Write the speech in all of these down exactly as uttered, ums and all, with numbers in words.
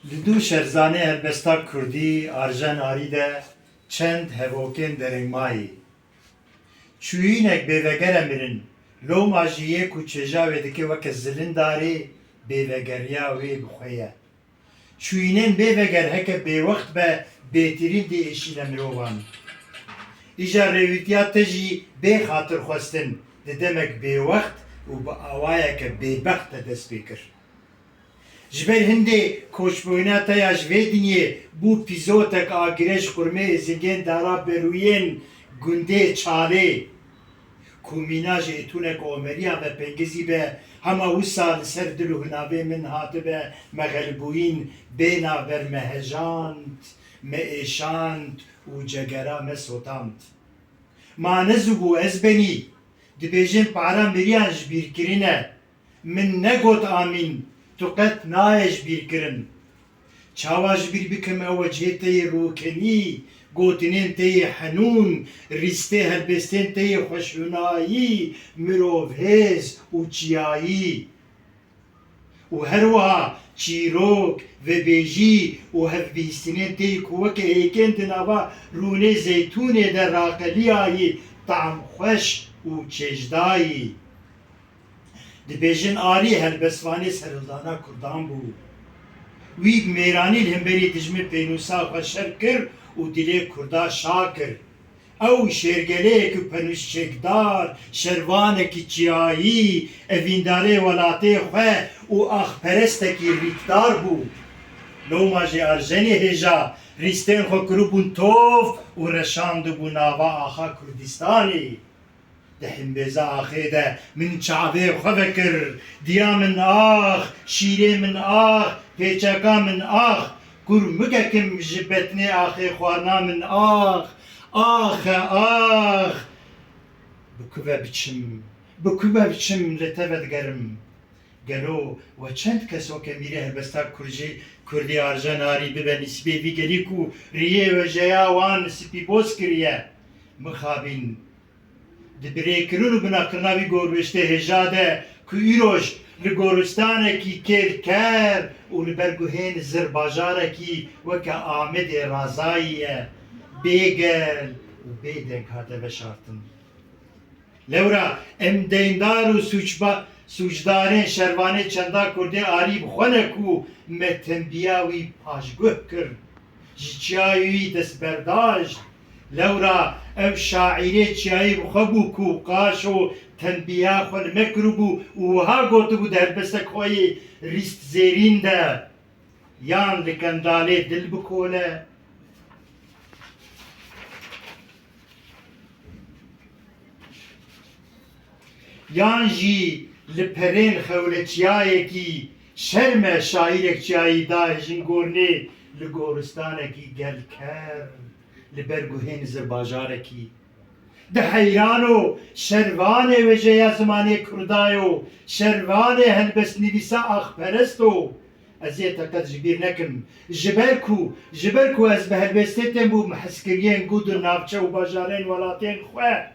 Li dû şerzanê helbesta kurdî Arjen Arî de çend hevokên derengmayî. Çûyînek bêveger e mirin, loma jî yê ku çêja wê dike weke zilindarê bêvegeriya wê bi xwe ye. Çûyînên bêveger heke bêwext be bêtirîn diêşîne mirovan. Îja rêwîtiya te jî bê xatirxwestin di demek bêwext û bi awayeke bêbext de dest pê kir. Ji ber hindê koçbûyîna te ya ji vê dinyê bû pîzotek agire ji qurmê êzingên dara berûyên gundê Çalê, ku mîna ji êtûnek Omeriyan ve pengizî be, hema wisa li ser dil û hinavê min hatibe, me xelibûyîn bê navber me hejand, me êşand û cegera me sotand. Ma ne zû bû, ez benî, dibêjin para miriyan ji bîr kirine. Min negot amîn, tu qet nayê ji bîr kirin. Çawa ji bîr bikim ew wecihê te yê rûkenî, gotinên te yê henûn, rîstê helbestên te yê xweşhunayî, mirovhêz û çiyayî? Û her wiha çîrok, vebêjî û hevbihîstinên te yê ku weke hêkên di nava rûnê zeytûnê de raqeliyayî, tamxweş û çêjdayî. Dibêjin Arî helbestvanê serhildana kurdan bû. Wî bi mêranî li hemberî dijmin pênûsa xwe şer kir û dilê kurda şa kir. Ew şêrgeleyek û penûşçekdar, şervanekî çiyayî, evîndarê welatê xwe û axperestekî rîkdar bû. Loma jî Arjenê hêja rîstên xwe kiribûn tov û reşandibû nava axa Kurdistanê. Di himbêza axê de min çavê xwe vekir, diya min ax, şîrê min ax, pêçeka min ax, kurmikekim ji betnê axê xwarina min ax, ax e ax! Bi ku ve biçim, bi ku ve biçim li te vedigerim? Gelo we çend kes weke mîrê helbesta kurjî, kurdî Arjen Arî bibe nîsîbê vî gelî ku riyê wejeya wan spîboz kiriye? Mixabîn, di birêkirin û binakirina vî gorwêştê hêja de ku îroj li goristanekî kêlker û li ber guhên zirbajarekî weke Amedê razayî ye, bê gel û bê deng hate veşartin. Lewra em deyndar û sûcba-, sûcdarên şervanê çenda kurdê Arî bi xwe ne ku me tembiya wî paşguh kir, ji çiyayê wî dest berdaşt. Lewra ev şaîrê çiyayê bi xwe bû ku qaşo tembiya xwe li me kiribû û wiha gotibû di helbestek xwe yê Rîst Zêrîn de: Yan li kendalê dil bikole, yan jî li perên xewleçiyayekî şerm e şaîrek çiyayî dahêjin gornê li goristanekî gelker, li ber guhên zirbajarekî. Di heyrano, şervanê wejeya zimanê kurdayo, şervanê helbestnivîsa axperesto. Ez ê te qet ji bîr nekim. Ji ber ku, ji ber ku ez bi helbestê te bûm hezkiriyên gund û navçe û bajarên welatên xwe.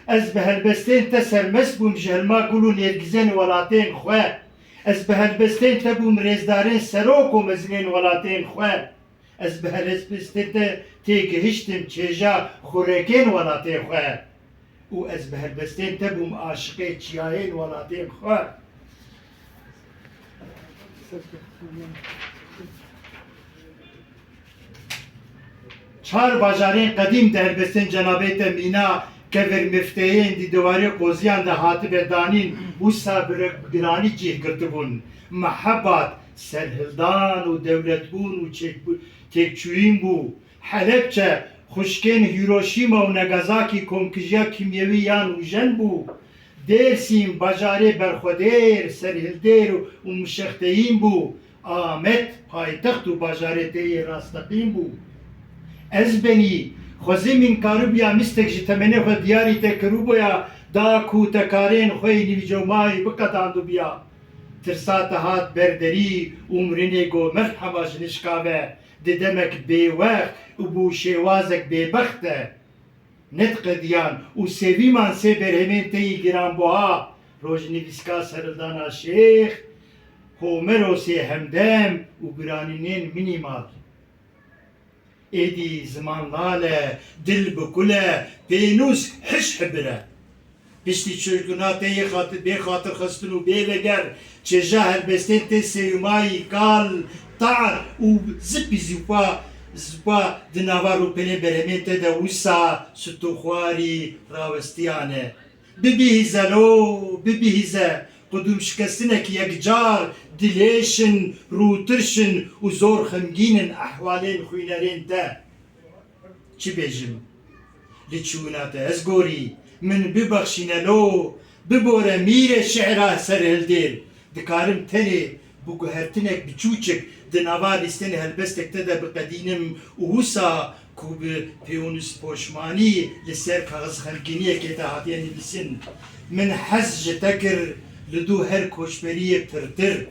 Ez bi helbestên te sermest bûm ji hilma gul û nêrgizên welatên xwe. Ez bi helbestên te bûm rêzdarên serok û mezinên welatên xwe. Ez bi helbestên te têgihiştim çêja xurekên welatê xwe û ez bi helbestên te bûm aşiqê çiyayên welatên xwe. Çar bajarên qedîm di helbestên cenabê te mîna kevirmifteyên di diwarê qoziyan de hatibe danîn, wisa bi re-, bi giranî cih girtibûn. Mehebat, serhildan û dewletbûn û çêkbû-, têkçûyîn bû. Helepçe, xwişkên Hîroşîma û Negasakî komkijiya kîmyewî yan ûjen bû. Dêrsîm, bajarê berxwedêr, serhildêr û mişexteyîn bû. Amed, paytext û bajarê te yê rasteqîn bû. Ez benî, xwezimîn karibûya mistek ji temenê xwe diyarî te kiribûya, da ku te karên xwe yê nîvcewmayî biqedandibûya. Tirsa te hat ber derî û mirinê got, merheba ji nişka ve, di demek bêwext û bi şêwazek bêbext de. Nediqediyan û sêvîman sê berhemên te yî giranbuha, rojnivîska Serhildana Şêx, Homerosê hemdem û biranînên minimal. Êdî ziman lal e, dil bi kul e, pênûs hiş hibir e. Piştî çirkûna te yê xatir, bê xatirxistin û bê veger, çêja helbestên te sêwmayî, kal, tar û zipî zûpa, zûpa di nava rûpelên berhemên te de wisa sitoxwarî rawestiyan e. Bibihîze lo, bibihîze, qudûm şikestinekî yekcar dilêş in, rûtirş in û zor xemgîn in ehwalên xwînerên te. Çi bêjim? Li çûna te ez gorî, min bibexşîne lo, bibore mîrê şi'ra serhildêr. Dikarim tenê bi guhertinek biçûçik di nava lîstên helbestek te de biqedînim û wisa ku bi pêwûnuspoşmanî li ser kaxiz xemgîniyekê te hatiye nivîsin. Min hez ji te kir, li dû her koçberiyê pirtir.